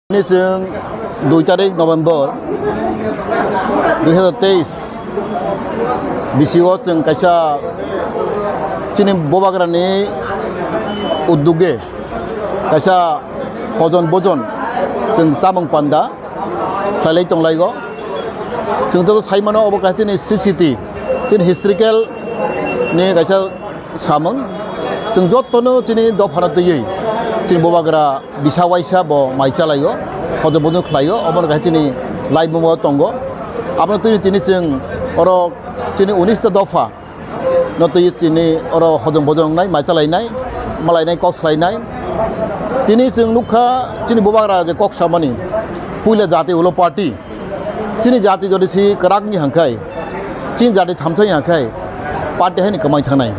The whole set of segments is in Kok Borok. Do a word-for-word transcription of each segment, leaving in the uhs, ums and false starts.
Ni chwng dui tarik November dui hazar teis bisingo chwng kaisa chini Bubagrani udduge kaisa hojon bojon chwng chamung panda khlailai tonglaigo. Chwng to sai mano obo kaisa chini C C T, chini historical ni kaisa samung. Chwng jotono chini dophano twiwi chini Bubagra bisa waisa bo mai chalaio, hojon bojon khlaio, obono kaisa chini laibuma tongo. Abono twiwi tini chwng oro chini unis ta dopha no twiwi chini oro hojon bojon wngnai, mai chalainai, malainai, kok salainai. Tini chwng nukha chini Bubagra je kok samani puila jati ulo party. Chini jati jodi si kwrak ni hangkhai, chini jati thamsa ni hangkhai, party haini kwmai thangnai.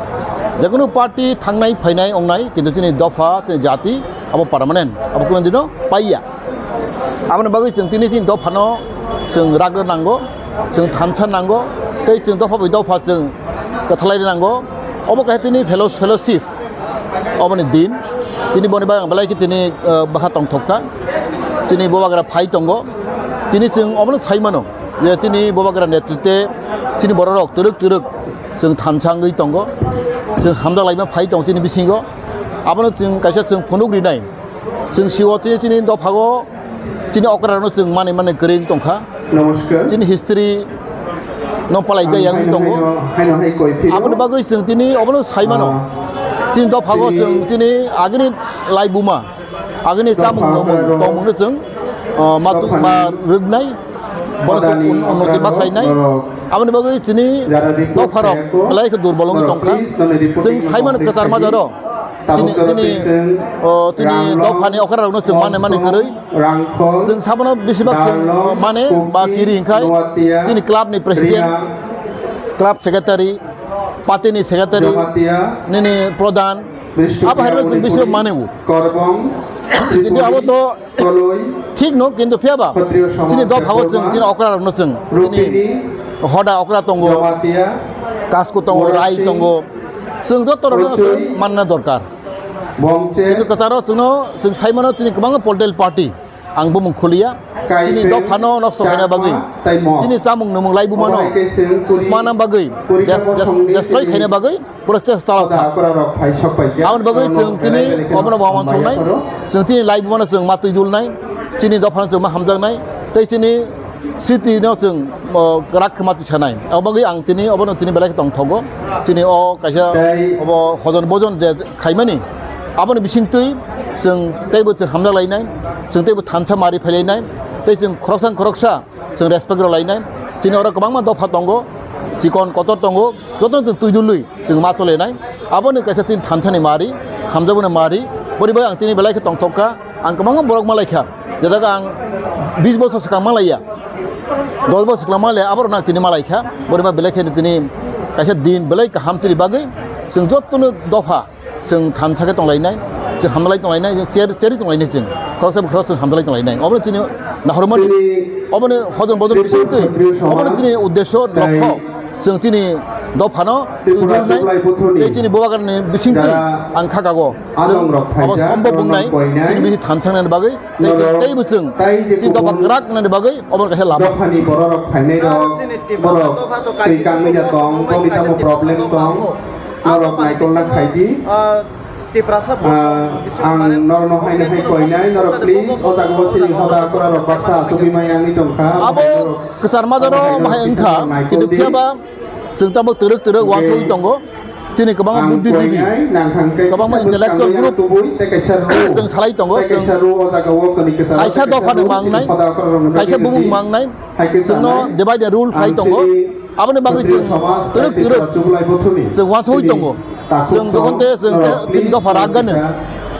Jekunu party thangnai phainai ongnai, kintu chini dopha, chini jati abo permanent, abo kunu dino paiya. Aboni bagwi chwng tini chini dophano chwng ragra nango, chwng thansa nango, tei chwng dopha bai dopha chwng kwthalai nango. Obo kaisa tini fellow-, fellowship. Oboni din, tini boni bagwi ang belai khe tini, eh, bwkha tongthok kha. Tini Bubagra phai tongo. Tini chwng obono sai mano je tini Bubagra netrite chini bororok twrwk twrwk chwng thansa wngwi tongo. Chwng hamjak laima phai tongo chini bisingo. Abono chwng kaisa chwng phunuk rinai. Chwng siwo chini, chini dophago chini okra rokno chwng manwi manwi kwrwi wng tongkha. Namaskar. Chini history no palai jai yagwi tongo. Haino hai koi phiro. Aboni bagwi chwng tini obono sai mano. Ah. Chini dophago chini chwng tini agini laibuma, agini chamung tongmung, tongmungno chwng, ah, ma rwknai, bono chwng un-, unnoti ma khlainai. Aboni bagwi chini dopharok belai khe durbol wngwi tongkha. Chwng sai mano kwchar majaro. Chini, chini, o, chini dophani okra rokno chwng mane mane kwrwi. Chwng sabono besibak chwng mane ba kiri hwnkhai chini club ni president, club secretary, party ni secretary, nini pradhan, abo hai rok chwng besibak mane o. Kintu abo to thik no, kintu phiya ba chini dophago chwng, chini okra rokno chwng, chini hoda okra tongo, kasku tongo, rai tongo, chwng joto rokno chwng manna dorkar. Kintu kwcharo chwngno, chwng sai mano chini kwbangma political party, ang bumung khuliya, chini dophano nokso khaina bagwi, chini chamung nwmung laibumano sukmana bagwi, des-, des-, destroy khaina bagwi, Protest chalok kha. Aboni bagwi chwng tini obono bo wansuknai. Chwng tini laibumano chwng ma twi dulnai. Chini dophano chwng ma hamjaknai. Tei chini city no chwng, o, kwrak khe ma twi sanai. Abo bagwi ang tini obono tini belai khe tongthogo. Chini o kaisa obo hojon bojon je khaimani. Aboni bisingtwi chwng teibo chwng hamjak lainai. Chwng teibo thansa mari phailainai. Tei chwng khoroksa khoroksa Chwng respect rw lainai. Chini oro kwbangma dopha tongo, chikon kotor tongo, jotono chwng twi dulwi chwng ma chole nai. Aboni kaisa chini thansani mari, hamjakmani mari. Boni bai ang tini belai khe tongthok kha. Ang kwbangma borok ma lai kha. Je jaga ang bis bosor swkang ma laiya, dos bosor swkang ma laiya, aborok no ang tini ma lai kha. Boni bai belai khe tini kaisa din belai kaham tini bagwi chwng jotono dopha Chwng thansa khe tonglainai, chwng hamdalai tonglainai, chwng cher-, cherwi tonglainai chwng. Khoroksa bo khorok chwng hamdalai tonglainai. Obono chini nahormani, obono hojon bodon bisingtwi, obono chini uddesyo, lokho. Chwng chini dophano twi dulnai, tei chini bubagrani bisingtwi ang khakago. Chwng abo sombob wngnai, chini bisi thansa wngnani bagwi. Tei chwng teibo chwng chini dopha kwrak wngnani bagwi obo kaisa lama. Dophani bororok phainai rok, borok twi kangwi da tong, boni tamo problem tong, norok naikolna khai di. Ah, ang norokno haino hai koinai, norok please o jaga bo sini hoda kura rok baksa asugwi mai wngwi tongkha. Abo kwchar majaro bahai wngkha, kintu phiya ba Chwng tabuk twrwk twrwk uansugwi tongo. Chini kwbangma buddhijibi, kwbangma intellectual group chwng salai tongo. Chwng kaisa dophani mangnai, kaisa bumung mangnai, chwngno divide and rule khlai tongo. Aboni bagwi chwng twrwk twrwk chwng uansugwi tongo. Chwng jokhon te chwng te chini dopha rak gano,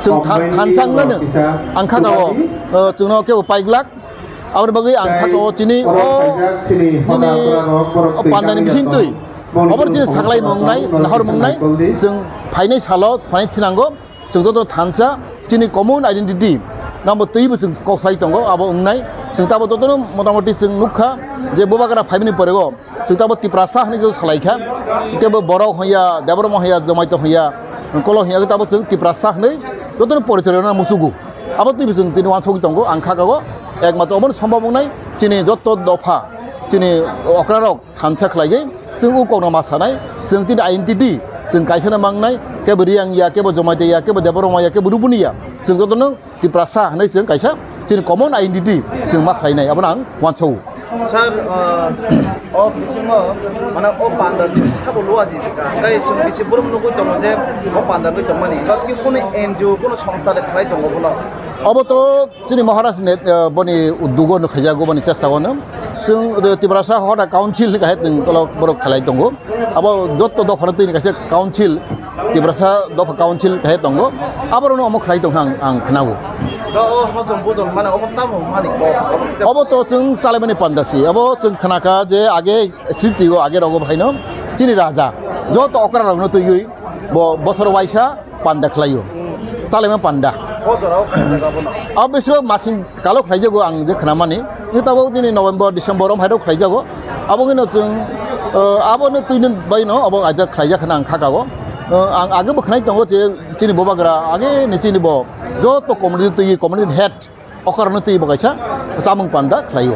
chwng tha-, thansa wngnano, ang kha kao, uh, chwngno kebo paiglak. Aboni bagwi ang kha kao chini o nini o pandani bisingtwi obo chini saklai mwngnai, nahor mwngnai, chwng phainai salo phainai thinango, chwng joto thansa chini common identity nangbo twibo chwng kok sai tongo, abo wngnai. Chwng tabo jotono motamoti chwng nukha je bubagra phaimani porego chwng tabo Tiprasa hinwi joto salai kha, tebo Borok hwnya, Debbarma hwnya, Jomaito hwnya, Kolo hwnya, tabo chwng Tiprasa hinwi jotono porichoi rwna muchugo. Abo twi chwng tini uansugwi tongo, ang kha kago, ekmatro obono sombab wngnai, chini joto dopha, chini okrarok thansa khlaigwi, chwng o kokno ma sanai, chwng tini identity, chwng kaisano mangnai, kebo Reang ya, kebo Jamatia ya, kebo Debbarma ya, kebo Rubuni ya, chwng jotono Tiprasa hwnwi chwng kaisa chini common identity chwng ma khlainai, abono ang uansukgo. Sir, uh, o bisingo, mane, o panda tini sabo lua jijika. Hingke chwng bisi borom nugwi tongo je o panda nugwi tongmani. Hingke kunu N G O, kunu songstha de khlai tongo bono? Obo to chini Maharaj ni, uh, boni udugo no khaijago, boni chesta o no. Chwng, uh, Tiprasa Hoda Council ni kahai chwng tolo borok khlai tongo. Abo jotto dophano twi ni kaisa council, Tiprasa dopha council kahai tongo. Aborokno omo khlai tongkha ang, ang khnago. Da o hojom bojom mane obo tamo mani kok, obo kisa. Obo to chwng chalaimani panda si, obo chwng khnakha je age sriti o age rogo bhaino chini raja joto okra rokno twiwi bo bosor waisa panda khlaio. Chalaima panda. O jorao khaijak abono. Abo bisingo masing kalo khlaijago ang je khnamani. Ni tabuk nini November, December om hairok khlaijago. Abo gino chwng, uh, abo no twi no bai no abo aja khlaijak khna ang khakago. Uh, ang age bo khnai tongo je chini bobagra age ni chini bo joto community twi community head okar no twi bo kaisa chamung panda khlaio.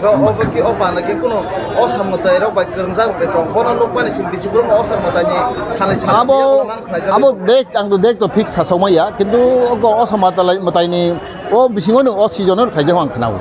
Ga obo ki o panda ki kuno osam mwtai rok bai kwrwngjak rok bai tong. Bono nukmani simi bisi borok no osam mwtai ni sanai sanai Abo, mang khlaijak. Abo dek ang to dek to fix sa somaya, kintu o osam mwtai ni o bisingo no o season no khlaijak ang khnao.